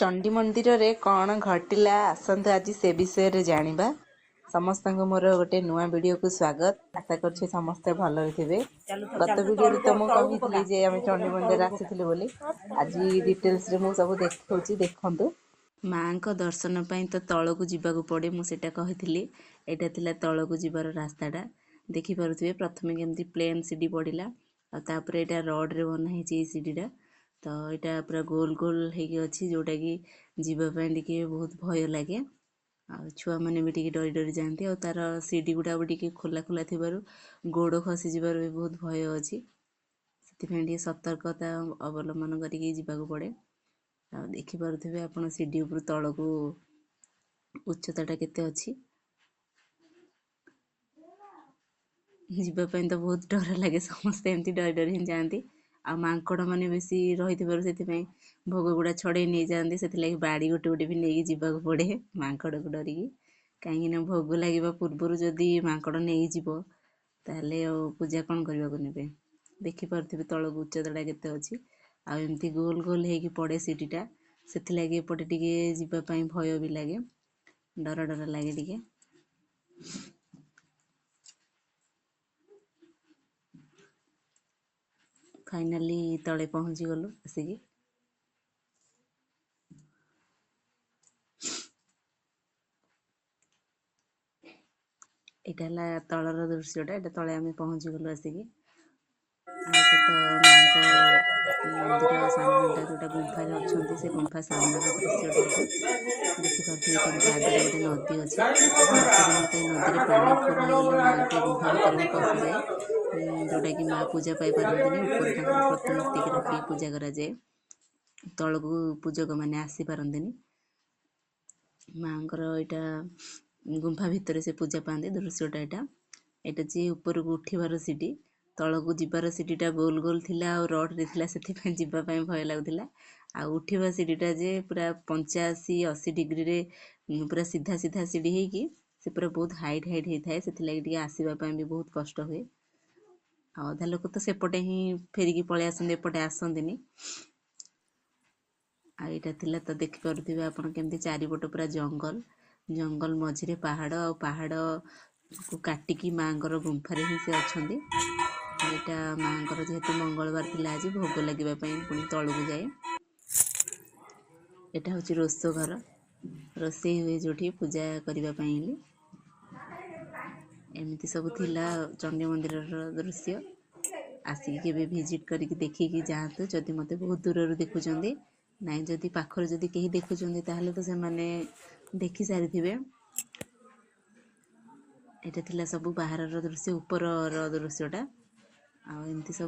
ଚଣ୍ଡୀ ମନ୍ଦିରରେ କ'ଣ ଘଟିଲା ଆସନ୍ତୁ ଆଜି ସେ ବିଷୟରେ ଜାଣିବା। ସମସ୍ତଙ୍କୁ ମୋର ଗୋଟେ ନୂଆ ଭିଡ଼ିଓକୁ ସ୍ୱାଗତ। ଆଶା କରୁଛି ସମସ୍ତେ ଭଲରେ ଥିବେ। ଗତ ଭିଡ଼ିଓରେ ତ ମୁଁ କହିଥିଲି ଯେ ଆମେ ଚଣ୍ଡୀ ମନ୍ଦିର ଆସିଥିଲୁ ବୋଲି। ଆଜି ଡିଟେଲ୍ସରେ ମୁଁ ସବୁ ଦେଖାଉଛି, ଦେଖନ୍ତୁ। ମାଆଙ୍କ ଦର୍ଶନ ପାଇଁ ତ ତଳକୁ ଯିବାକୁ ପଡ଼େ, ମୁଁ ସେଇଟା କହିଥିଲି। ଏଇଟା ଥିଲା ତଳକୁ ଯିବାର ରାସ୍ତାଟା। ଦେଖିପାରୁଥିବେ ପ୍ରଥମେ କେମିତି ପ୍ଲେନ୍ ସିଡ଼ି ପଡ଼ିଲା, ଆଉ ତାପରେ ଏଇଟା ରଡ଼୍ରେ ବନା ହେଇଛି ଏଇ ସିଡ଼ିଟା। ତ ଏଇଟା ପୁରା ଗୋଲ ଗୋଲ ହେଇକି ଅଛି, ଯେଉଁଟାକି ଯିବା ପାଇଁ ଟିକେ ବହୁତ ଭୟ ଲାଗେ, ଆଉ ଛୁଆମାନେ ବି ଟିକେ ଡରି ଡରି ଯାଆନ୍ତି। ଆଉ ତାର ସିଡ଼ି ଗୁଡ଼ା ବି ଟିକେ ଖୋଲା ଖୋଲା ଥିବାରୁ ଗୋଡ଼ ଖସିଯିବାର ବି ବହୁତ ଭୟ ଅଛି, ସେଥିପାଇଁ ଟିକେ ସତର୍କତା ଅବଲମ୍ବନ କରିକି ଯିବାକୁ ପଡ଼େ। ଆଉ ଦେଖିପାରୁଥିବେ ଆପଣ ସିଡ଼ି ଉପରୁ ତଳକୁ ଉଚ୍ଚତାଟା କେତେ ଅଛି। ଯିବା ପାଇଁ ତ ବହୁତ ଡର ଲାଗେ, ସମସ୍ତେ ଏମିତି ଡରି ଡରି ହିଁ ଯାଆନ୍ତି। ଆଉ ମାଙ୍କଡ଼ମାନେ ବେଶୀ ରହିଥିବାରୁ ସେଥିପାଇଁ ଭୋଗ ଗୁଡ଼ା ଛଡ଼େଇ ନେଇଯାଆନ୍ତି, ସେଥିଲାଗି ବାଡ଼ି ଗୋଟେ ଗୋଟେ ବି ନେଇକି ଯିବାକୁ ପଡ଼େ ମାଙ୍କଡ଼କୁ ଡରିକି। କାହିଁକିନା ଭୋଗ ଲାଗିବା ପୂର୍ବରୁ ଯଦି ମାଙ୍କଡ଼ ନେଇଯିବ ତାହେଲେ ଆଉ ପୂଜା କ'ଣ କରିବାକୁ ନେବେ। ଦେଖିପାରୁଥିବେ ତଳକୁ ଉଚ୍ଚତାଟା କେତେ ଅଛି। ଆଉ ଏମିତି ଗୋଲ ଗୋଲ ହେଇକି ପଡ଼େ ସିଡ଼ିଟା, ସେଥିଲାଗି ଏପଟେ ଟିକେ ଯିବା ପାଇଁ ଭୟ ବି ଲାଗେ, ଡର ଡର ଲାଗେ ଟିକେ। ଫାଇନାଲି ତଳେ ପହଞ୍ଚିଗଲୁ ଆସିକି। ଏଇଟା ହେଲା ତଳର ଦୃଶ୍ୟଟା, ଏଇଟା ତଳେ ଆମେ ପହଞ୍ଚିଗଲୁ ଆସିକି। ଆଉ ଏଇଟା ତ ମାଆଙ୍କ ମନ୍ଦିର ସାମ୍ନାଟା, ଯେଉଁଟା ଗୁମ୍ଫାରେ ଅଛନ୍ତି ସେ ଗୁମ୍ଫା ସାମ୍ନାର ଦୃଶ୍ୟଟା ଏଇଟା। ଦେଖିପାରୁଥିବେ କେମିତି ଆଗରେ ଗୋଟେ ନଦୀ ଅଛି। ବର୍ଷା ଦିନ ତ ଏ ନଦୀରେ ପାଣି ଫୁଲ୍ ହେଇଗଲେ ମାଆଙ୍କ ଗୁମ୍ଫା ଭିତରେ ବି ପଶିଯାଏ, ଯେଉଁଟାକି ମା ପୂଜା ପାଇପାରନ୍ତିନି। ଉପରେ ତାଙ୍କର ପ୍ରତିମୂର୍ତ୍ତିକି ରଖିକି ପୂଜା କରାଯାଏ, ତଳକୁ ପୂଜକମାନେ ଆସିପାରନ୍ତିନି। ମାଆଙ୍କର ଏଇଟା ଗୁମ୍ଫା ଭିତରେ ସେ ପୂଜା ପାଆନ୍ତି ଦୃଶ୍ୟଟା ଏଇଟା। ଏଇଟା ଯିଏ ଉପରକୁ ଉଠିବାର ସିଡ଼ି, ତଳକୁ ଯିବାର ସିଡ଼ିଟା ଗୋଲ ଗୋଲ ଥିଲା ଆଉ ରଡ଼ରେ ଥିଲା, ସେଥିପାଇଁ ଯିବା ପାଇଁ ଭୟ ଲାଗୁଥିଲା। ଆଉ ଉଠିବା ସିଡ଼ିଟା ଯେ ପୁରା 85-80 ଡିଗ୍ରୀରେ ପୁରା ସିଧା ସିଧା ସିଡ଼ି ହେଇକି ସେ ପୁରା ବହୁତ ହାଇଟ୍ ହାଇଟ୍ ହେଇଥାଏ, ସେଥିଲାଗି ଟିକେ ଆସିବା ପାଇଁ ବି ବହୁତ କଷ୍ଟ ହୁଏ। ଆଉ ଅଧା ଲୋକ ତ ସେପଟେ ହିଁ ଫେରିକି ପଳେଇ ଆସନ୍ତି, ଏପଟେ ଆସନ୍ତିନି। ଆଉ ଏଇଟା ଥିଲା ତ ଦେଖିପାରୁଥିବେ ଆପଣ କେମିତି ଚାରିପଟ ପୁରା ଜଙ୍ଗଲ, ଜଙ୍ଗଲ ମଝିରେ ପାହାଡ଼, ଆଉ ପାହାଡ଼କୁ କାଟିକି ମାଆଙ୍କର ଗୁମ୍ଫାରେ ହିଁ ସେ ଅଛନ୍ତି। ଏଇଟା ମାଆଙ୍କର ଯେହେତୁ ମଙ୍ଗଳବାର ଥିଲା ଆଜି, ଭୋଗ ଲାଗିବା ପାଇଁ ପୁଣି ତଳକୁ ଯାଏ। ଏଇଟା ହେଉଛି ରୋଷ ଘର, ରୋଷେଇ ହୁଏ ଯେଉଁଠି ପୂଜା କରିବା ପାଇଁ ହେଲେ। ଏମିତି ସବୁ ଥିଲା ଚଣ୍ଡୀ ମନ୍ଦିରର ଦୃଶ୍ୟ। ଆସିକି କେବେ ଭିଜିଟ୍ କରିକି ଦେଖିକି ଯାଆନ୍ତୁ ଯଦି ମୋତେ ବହୁତ ଦୂରରୁ ଦେଖୁଛନ୍ତି। ନାଇଁ ଯଦି ପାଖରେ ଯଦି କେହି ଦେଖୁଛନ୍ତି ତାହେଲେ ତ ସେମାନେ ଦେଖି ସାରିଥିବେ। ଏଇଟା ଥିଲା ସବୁ ବାହାରର ଦୃଶ୍ୟ, ଉପରର ଦୃଶ୍ୟଟା। ଆଉ ଏମିତି ସବୁ